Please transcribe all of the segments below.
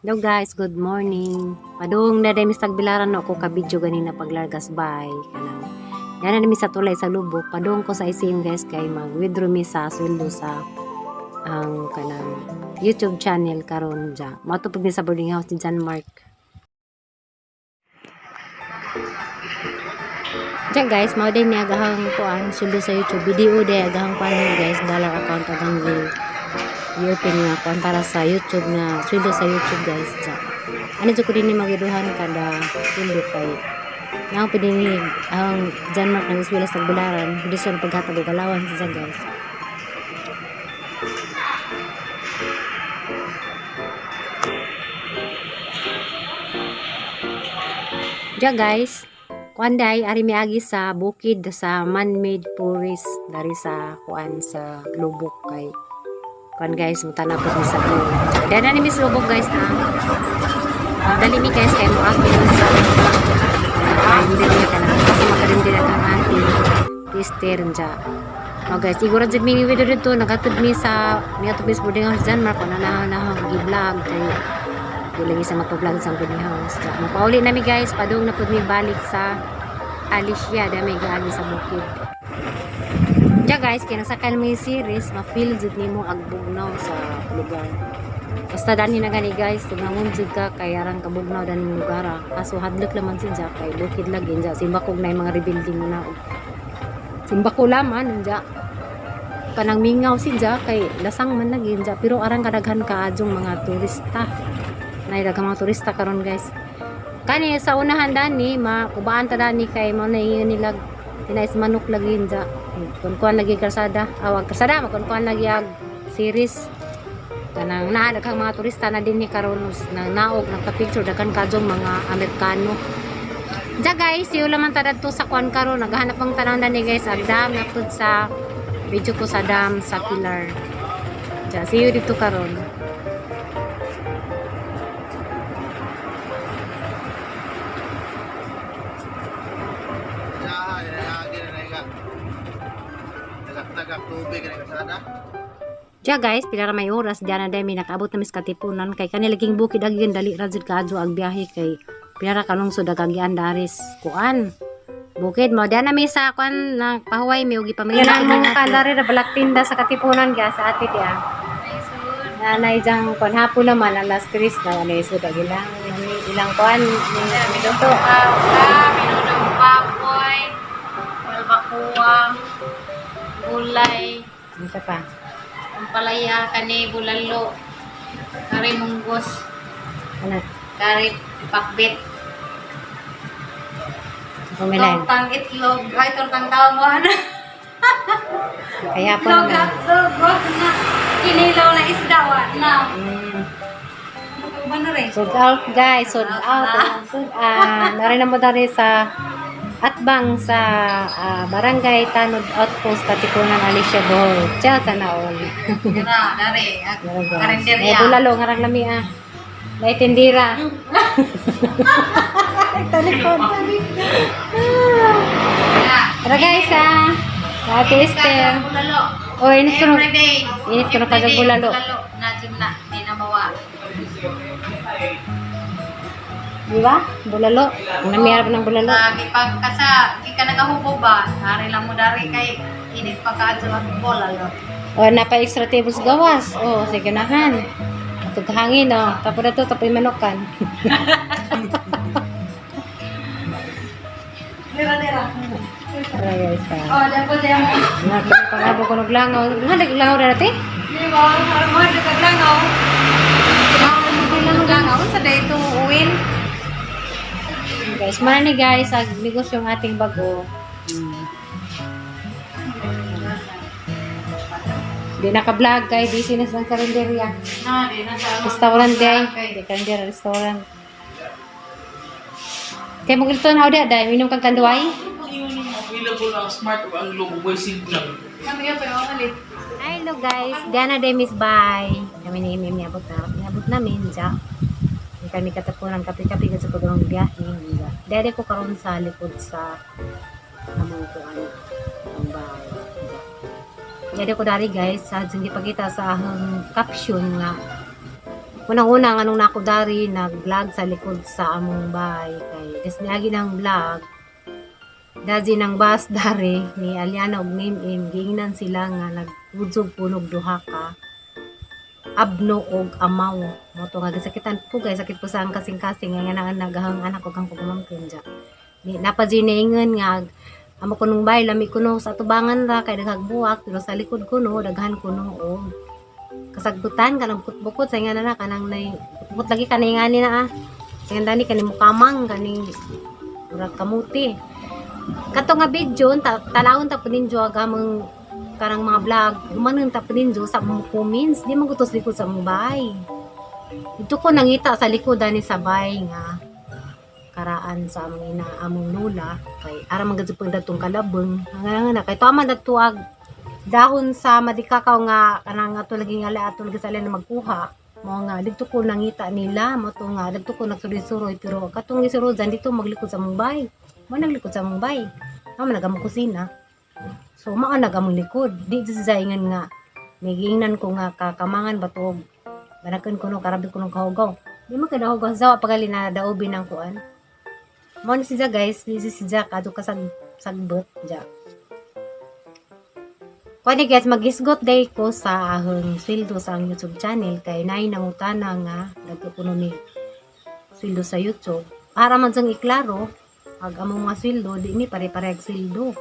Hello guys, good morning. Padung na dahil sa Tagbilaran no, ako ka-video ganina paglargas bay. Kanang yan na mi sa tulay sa Lubok. Padung ko sa ICM guys kay mag-withdraw mi sa sweldo sa ang kanang YouTube channel karon dya. Matupag mi sa boarding house ni John Mark. Diyan guys, mao din niya agahang kuan sweldo sa YouTube video day agahang kuan guys, dollar account agang i-open nga kuan para sa YouTube nga sweldo sa YouTube guys. Diyan. Ano jud ko din ni magiduhan kada sweldo kay na pwede ni ang John Mark nang iswila sa Tagbilaran, hindi siya paghatag og allowance siya guys. Diyan guys, kuan day ari miagi sa bukid sa man-made forest dari sa kuan sa Lubok kay kuan guys, mutana po mi sa view. Diyan na ni Miss Lubok guys na. Dali mi guys kay mo akin sa karinderya ka na kasi makarinderya ka ang ating tester dya. Oh guys, siguro jud mi video dito nagatud mi sa miadto mi sa boarding house dyan Mark na na na gi-vlog kay di lagi sa mapag-vlog sa boarding house. Dya. Mapauli na mi guys, padung na pud mi balik sa Alicia dami gaagi sa bukid. Diya guys, kaya nasakay mo yung series, ma-feel jud nimo ang bugnaw sa lugar. Basta dani na gani guys, tugnangon jud ka kay arang kabugnaw dani ng lugar ah. Kaso hadlok laman siya kay bukid lagi dya. Simbakog na yung mga rebuilding na. Simbako laman dya. Kanang mingaw siya kay lasang man lagi dya. Pero arang kadaghan kaadjong mga turista. Nay daghang mga turista karon guys. Kani sa unahan dani, makubaan ta dani kay mo na iyon nila tinais manok lagi dya. Kun kuan lagi kalsada, awag kalsada, makun kuan lagi ag series kanang naa daghang mga turista na dinhi karon nang naog nagpa-picture daghan kadyong mga Amerikano. Diya guys, siyo laman ta dadto sa kuan karon naghahanap ang tanan dani guys ang dam natud sa video ko sa dam sa Pilar. Diya, see you dito karon. Tagak tubig na kasada. Diya guys, pila ra may oras diya na dami nakaabot na mis Katipunan kay kani laging bukid agyon dali ra jud kaadyo ang biyahe kay pila ra kalungsod agagian daris kuan. Bukid mo diya na mi sa kuan na pahuway mi og ipamilya mo kandari ra balak tinda sa Katipunan gya sa ate diya. Nanay diyang kuan hapon naman alas 3 na wala isud ag ilang ilang kuan Minuto ka, minunong baboy, balbakuwa, gulay, Isa pa. ampalaya, kani, bulalo, kari munggos, Ano? kari pakbit, Kumilan. tortang itlog, ay tortang tawon, Kaya hapon itlog, naman. itlog, na, kinilaw na isda, wa, na. Ano rin? Sold out guys, sold out. Sold out. Narin na mo dari sa Atbang sa Barangay Tanod Outpost Katipunan Alicia Bohol. Tiya sana all. Dira, dari, Meron, guys. karinderya. Eh, bulalo ngarang lami ah. Naitindira. Talikod. Tara guys ah. Ate Esther. Bulalo. Oh, init ko Every day. Init ko na Every kagag day, bulalo. Bulalo. Na, gym na. Di na mawa. Di ba? Bulalo. Ang namiharap ng bulalo. Lagi pag kasa, di ka nagahubo ba? Hari lang mo dari kay init pa ka sa bulalo. Oh, napa extra tables gawas. Oh, sige nahan. Atog hangin oh. Tapos na to, tapoy manukan. Dira, dira. Tara guys ah. Oh, dapat yung Nakapangabo ko ng langaw. Nga, naglangaw na natin? Di ba? Harap mo, naglangaw. Naglangaw. Sa day ito uwin. Guys, mana ni guys, ag negosyo ang ating bago. Di naka-vlog kay busy na sa karinderya. Na, di na sa Restaurant day. Di karinderya, restaurant. Kaya mo gilto na udah dahil minom kang kanduay. Available ang smart o ang Globo Boy Signal. Kami pa yung kalit. Hello guys, Diana Demis bye. Kami ni Mimi niabot na. Niabot namin dya. Hindi kami katapunan kape-kape kasi pag ang biyahe. Dya. Dede ko karon sa likod sa among kuan ang bahay. Dya. Dede ko dari guys sa hindi pagkita sa ahong caption nga Unang-una nga nung nako dari nag-vlog sa likod sa among bahay kay des niagi ng vlog daji ng bus dari ni Aliana og name in giingnan sila nga naghudsog punog duha ka abno og amaw mo to nga gisakitan po guys, sakit po sa ang kasing-kasing nga nga nagahang anak og ang pagmamangkin ja ni napajinaingon nga amo kunong bay lami kuno sa tubangan ra kay daghang buwak, pero sa likod kuno daghan kuno og kasagbutan kanang bukot-bukot sa nga na kanang nay bukot lagi kanay ngani na ah sa nga dani kani mukamang kaning murag kamuti kato nga video ta, tanawon ta pud ninyo ag among karang mga vlog gumanon ta pud ninyo sa mga comments di man gutos likod sa among bahay. Ito ko nangita sa likod ani sa bahay nga karaan sa among ina, among lola, kay ara man gud pag datong kalabong nga nga kay tama dadto ag dahon sa madikakaw nga kanang ato lagi nga ala ato lagi sa na magkuha mo nga didto ko nangita nila mo to nga didto ko nagsuroy-suroy, pero katong gisuroy dyan dito maglikod sa among bahay mo naglikod sa among bahay mao man nagamong kusina, so mao nagamong likod di sa ingan nga nagiingnan ko nga kakamangan ba to banakan ko no karabi ko nung kahugaw di man kadahugaw sa pagali na daobin ang kuan mo ni siya guys, di si siya kadto ka sagbot ja. Kuan guys, magisgot day ko sa ahong sweldo sa ang YouTube channel kay nay nangutana nga nagkuno mi sweldo sa YouTube. Para man sang iklaro, ag among mga sweldo di mi pare-parehag sweldo.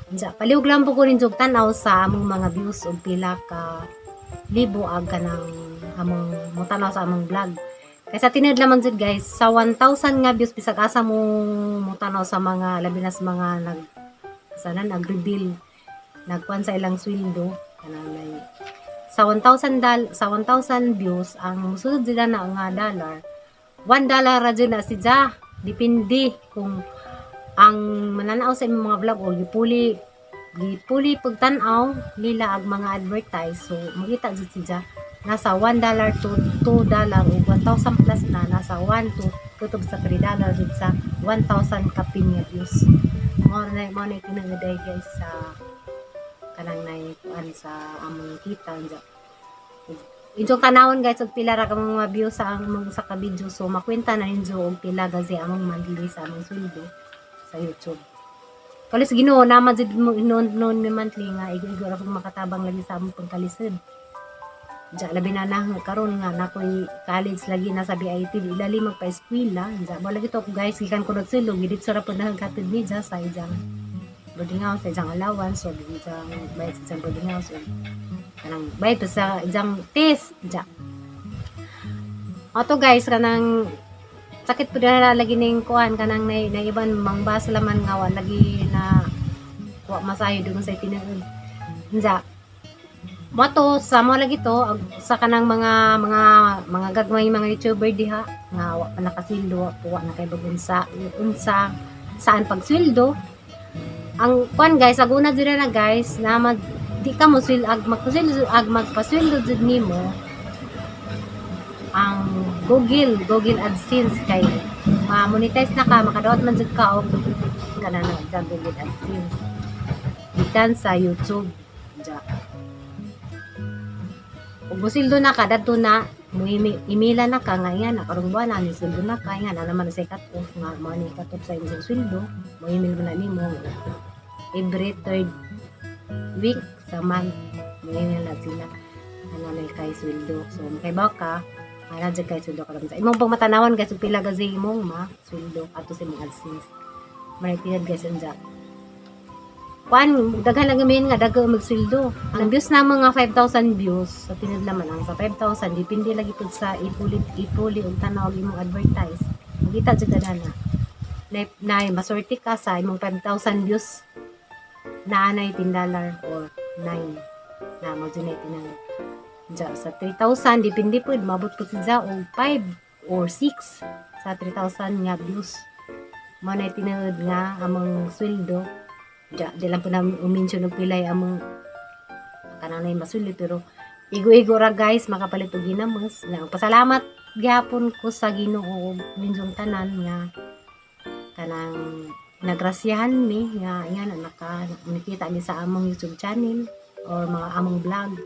Unsa palihog lang po ko ninyo og tan-aw sa among mga views og pila ka libo ag kanang among motanaw sa among vlog. Kaysa tinud lamang jud guys, sa 1,000 nga views bisag asa mo motanaw sa mga labi na sa mga nag sana nag-reveal nagkuan sa ilang sweldo kanang nay sa 1,000 dal sa 1,000 views ang musulod sila na nga dollar, $1 ra jud na siya, depende kung ang mananaw sa imong mga vlog o gipuli gipuli pagtan-aw nila ag mga advertise, so makita jud siya nasa $1 to $2 o 1,000 plus na nasa 1 to 2 sa $3 jud sa 1,000 kapin nga views. Mo na tinangaday guys sa kanang nay kuan sa among kita dya. Inyong tanawon guys og pila ra ka mga views sa among sa ka video, so makwenta na ninyo og pila gazi among monthly sa among sweldo sa YouTube. Kalis Ginoo naman jud mo noon noon mi monthly nga igo-igo ra kong makatabang lagi sa among pagkalisod. Diya, labi na na karon nga nakoy college lagi na sa BIT, di lali magpa-eskwela. Diya, mo lagi to guys, gikan ko nagsulog, giditso ra pud naghatid ni diya sa ijang boarding house, sa ijang allowance, so ijang bayad sa ijang boarding house, so, kanang bayad pa sa ijang test, diya. Ato guys, kanang sakit po na lagi ning kuan kanang na iban mangbasa laman nga wa lagi na wa masayo dun sa tinuod. Unsa mo to sa mo lagi to sa kanang mga gagmay mga YouTuber diha nga wa pa nakasweldo, wa po wa na kay unsa unsa saan pagsweldo ang kuan guys, aguna dira na guys na mag di ka mo sweldo ag magpasweldo ag magpasweldo jud nimo ang Google Google AdSense kay ma-monetize na ka, makadawat man jud ka og kana na sa Google AdSense gikan sa YouTube ja. Ug mosildo na ka dadto na mo imila na ka nga nga karong buwan na ni sweldo na ka nga na naman sa cut off nga mo ni cut off sa inyong sweldo, mo email mo na nimo every third week sa month, mo email na sila ano na kay sweldo, so makaibaw ka ana jud kay sweldo karon sa imong pagmatanawan guys ug pila gazi imong ma sweldo ato sa imong AdSense. May tinad guys unja kuan daghan lang gamihin nga daga magsweldo ang views na mga 5,000 views sa tinud laman ang sa 5,000 depende lagi pud sa ipuli ipuli og tanaw imong advertise, makita jud ka na na, na masorti ka sa imong 5,000 views naa nay $10 or 9 na mo jud na tinang ja sa 3,000, depende pud mabot pud siya og 5 or 6 sa 3,000 nga views. Mo na tinuod nga among sweldo ja, di lang po namin umension og pilay among kanang nay masweldo, pero igo-igo ra guys makapalit og ginamos na. Pasalamat gyapon ko sa Ginoo ug ninyong tanan nga kanang nagrasyahan mi nga nga na naka nakita mi sa among YouTube channel or mga among vlog.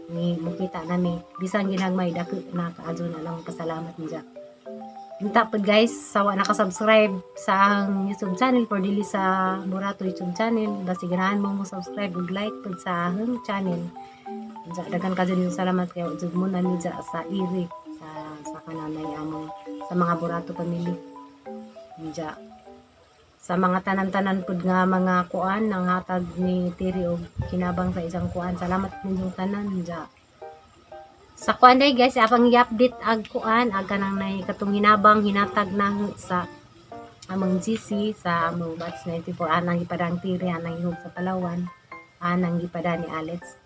Ni mukita nami bisan ginagmay, dako na kaadyo na lang pasalamat niya. Unta pod guys, sa wa naka-subscribe sa ang YouTube channel for dili sa Burato YouTube channel, basi ganahan mo mo subscribe ug like pod sa ahong channel. Unsa, daghan ka yung salamat kay jud mo na mi sa iri sa kananay among sa mga Burato family. Unsa, sa mga tanan-tanan pud nga mga kuan nang hatag ni Tiri og kinabang sa isang kuan, salamat ninyong tanan. Unsa, sa kuan day guys, apang i-update ag kuan ag kanang nay katong hinabang hinatag na sa among GC sa among batch 94, anang gipadang Tiri, anang ihog sa Palawan, anang gipada ni Alex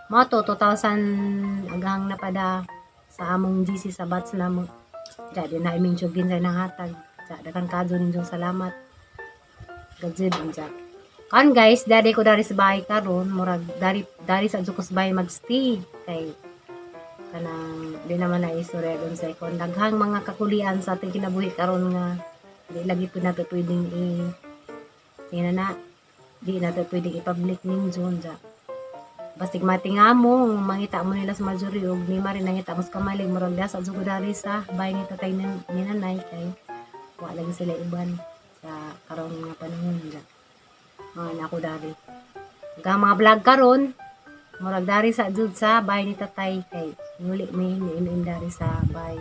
mo to 2,000 aghang napada sa among GC sa batch namo. Ja di na iming jugin sa nanghatag sa daghan kadyo ninyong salamat gajud. Unsa kan guys, dari ko dari sa bahay karon, murag dari dari sa jud ko sa bahay magstay kay kanang di naman na istorya dun sa ikon, daghang mga kakulian sa ating kinabuhi karon nga di lagi po nato pwedeng i tingnan na di nato pwedeng i-public ninyo. Unsa, basig matinga mo mangita mo nila sa majority og ni mari nangita mo sa kamalig, murag dasa jud ko dari sa bahay ni tatay ni nanay kay wa lagi sila uban sa karon nga panahon. Unsa, mga na ako dari ang mga vlog karon, murag dari sa jud sa bahay ni tatay kay nguli mi ni dari sa bahay.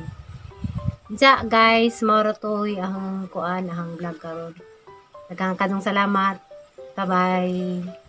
Diya guys, mao ra toy ang kuan, ang vlog karon. Daghang kadong salamat. Bye bye.